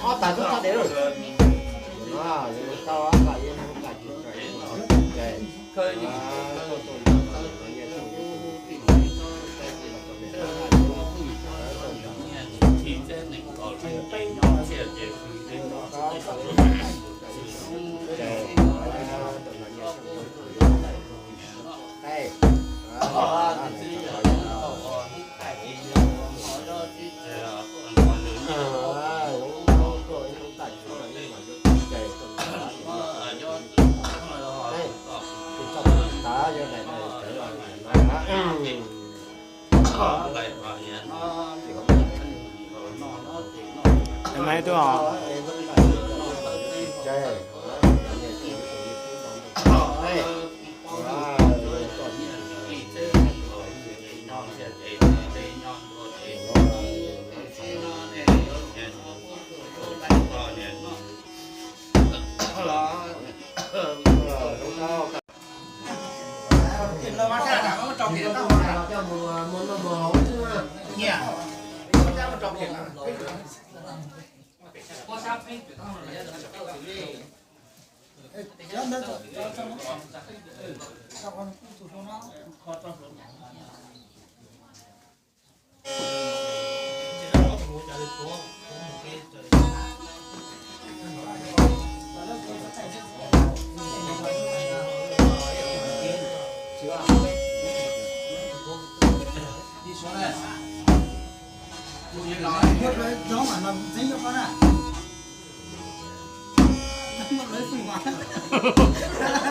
Ob tag tub tag de lawm. Maiv tuaj os.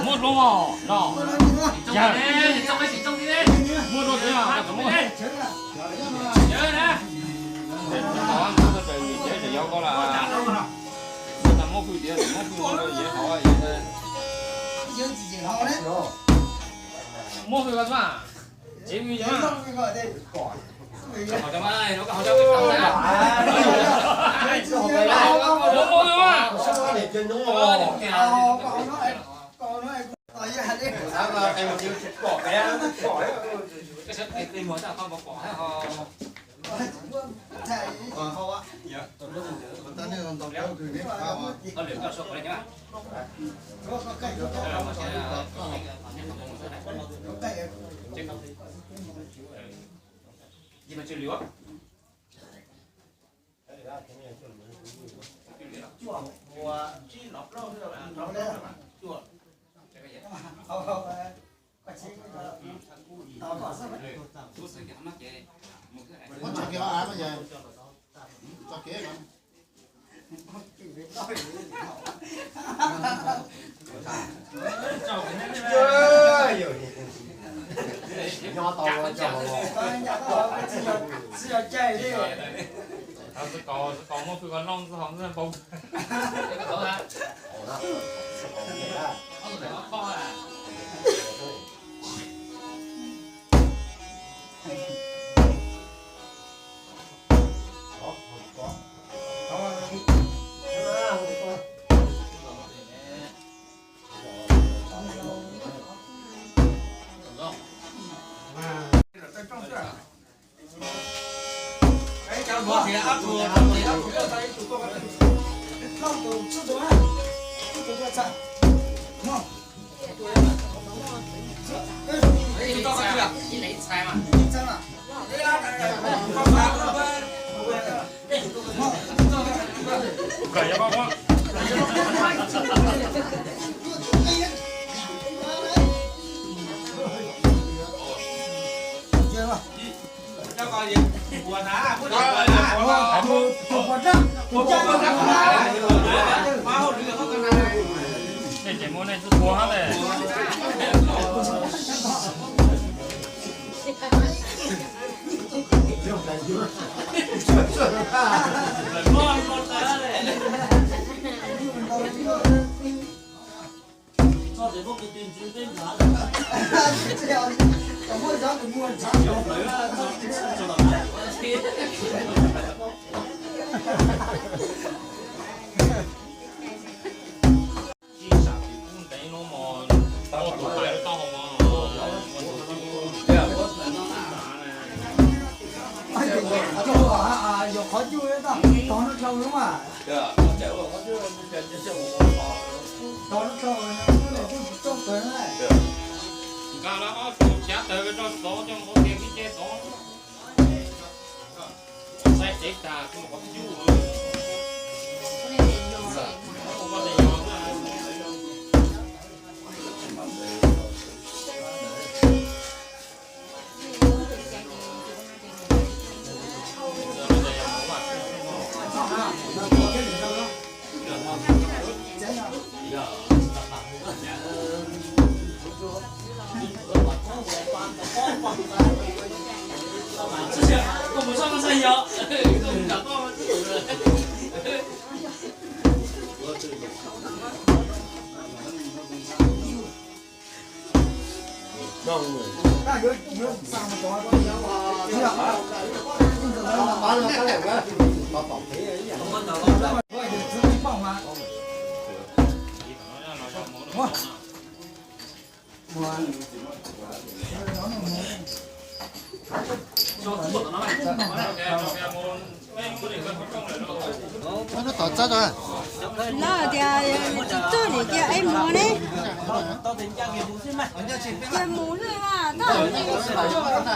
Muab dlua no. Yog, muab dlua tiag, muab. Yog, tsev yau koj lawm. Muab hwj tiag, muab hwj no, yog hov, muab hwj koj xwb. Tsev me nyuam, Xwb kaus muab hwj koj noj xwb ho npau. Nej ces muab nej xwb tua hab le. Yuav qhov cub, tog no dhau lawm mas. Tog no dhau, cub tsis txooj tawv na. Nkag lawm ob tug chav tawv rau tod, coj mus ua tiag tib ce tod. Saib tsev tag, qhov cub. Lawv tias tsis tuaj nim cia ib mus ne, cia mus lawm a, tab sis nyob tsev na.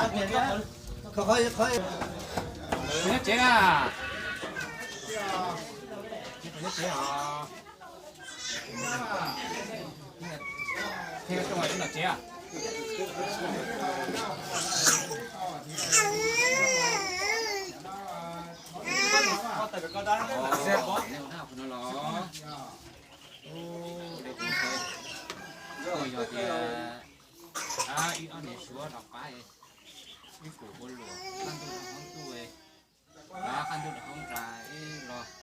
Yog tias ib ob niam suav rov qab, ib kuv ua luam.